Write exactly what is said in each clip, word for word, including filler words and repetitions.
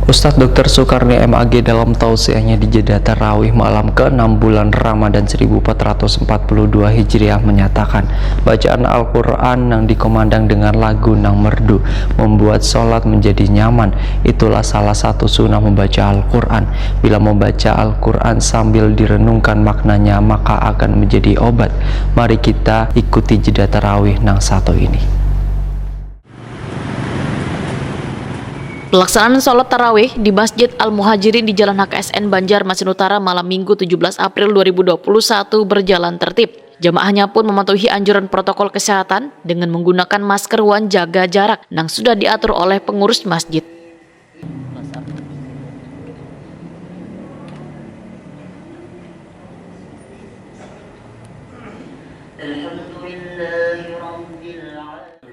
Ustadz Doktor Sukarni M A G dalam tausiahnya di jeda tarawih malam keenam bulan Ramadan seribu empat ratus empat puluh dua Hijriah menyatakan, bacaan Al-Quran nang dikumandang dengan lagu nang merdu membuat sholat menjadi nyaman. Itulah salah satu sunnah membaca Al-Quran. Bila membaca Al-Quran sambil direnungkan maknanya, maka akan menjadi obat. Mari kita ikuti jeda tarawih nang satu ini. Pelaksanaan sholat tarawih di Masjid Al-Muhajirin di Jalan H K S N Banjarmasin Utara malam Minggu tujuh belas April dua ribu dua puluh satu berjalan tertib. Jamaahnya pun mematuhi anjuran protokol kesehatan dengan menggunakan masker wan jaga jarak nang sudah diatur oleh pengurus masjid.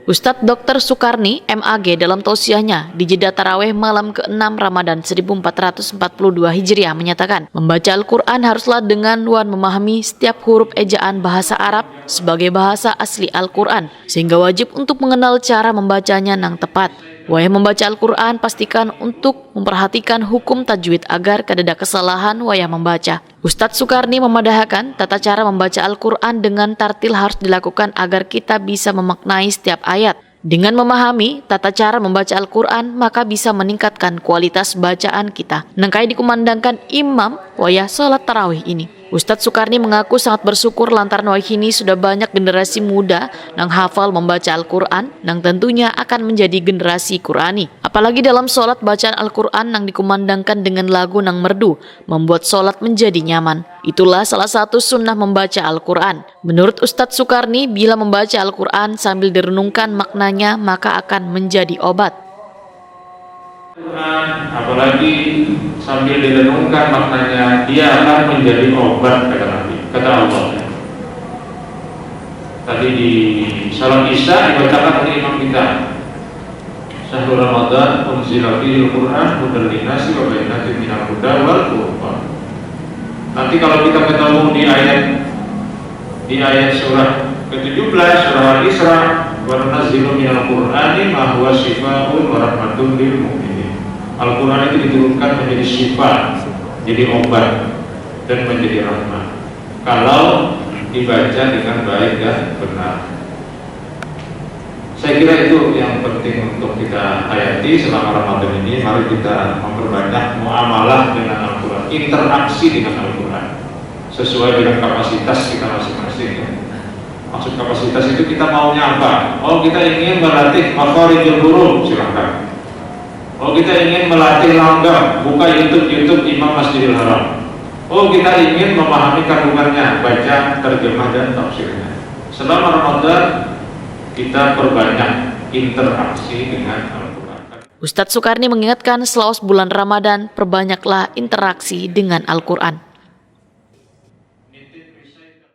Ustadz Doktor Sukarni, M A G, dalam tausiahnya di jeda taraweh malam keenam Ramadan seribu empat ratus empat puluh dua Hijriah menyatakan, membaca Al-Quran haruslah dengan wan memahami setiap huruf ejaan bahasa Arab sebagai bahasa asli Al-Quran, sehingga wajib untuk mengenal cara membacanya nang tepat. Wayah membaca Al-Quran, pastikan untuk memperhatikan hukum tajwid agar kadada kesalahan wayah membaca. Ustadz Sukarni memadahakan, tata cara membaca Al-Quran dengan tartil harus dilakukan agar kita bisa memaknai setiap ayat. Dengan memahami tata cara membaca Al-Quran, maka bisa meningkatkan kualitas bacaan kita. Nang kaya dikumandangkan imam wayah sholat tarawih ini. Ustadz Sukarni mengaku sangat bersyukur lantaran wayahini sudah banyak generasi muda nang hafal membaca Al-Quran, nang tentunya akan menjadi generasi Qurani. Apalagi dalam sholat, bacaan Al-Quran nang dikumandangkan dengan lagu nang merdu membuat sholat menjadi nyaman. Itulah salah satu sunnah membaca Al-Quran. Menurut Ustadz Sukarni, bila membaca Al-Quran sambil direnungkan maknanya, maka akan menjadi obat. Al-Quran, apalagi sambil direnungkan maknanya, dia akan menjadi obat, kata Nabi, kata Allah. Tadi di salat Isya dibacakan oleh imam kita, "Syahru Ramadan unzila fihil Quran hudan linnasi wa bayyinatin minal huda wal furqan." Nanti kalau kita ketemu di ayat di ayat surah ketujuh belas, surah Al-Isra, "Wa nunazzilu minal Qur'ani ma huwa syifaa'un wa rahmatun lil mu'minin." Al-Quran itu diturunkan menjadi syifa, jadi obat, dan menjadi rahmat kalau dibaca dengan baik dan benar. Saya kira itu yang penting untuk kita hayati selama Ramadan ini. Mari kita memperbanyak muamalah dengan Al-Quran, interaksi dengan Al-Quran sesuai dengan kapasitas kita masing-masing. Maksud kapasitas itu kita maunya apa? Oh, kita ingin melatih makharijul huruf, silahkan. Oh, kita ingin melatih langgam, buka YouTube-YouTube Imam Masjidil Haram. Oh, kita ingin memahami kandungannya, baca terjemah dan tafsirnya. Selama Ramadan, kita perbanyak interaksi dengan Al-Quran. Ustadz Sukarni mengingatkan, selawas bulan Ramadan, perbanyaklah interaksi dengan Al-Quran.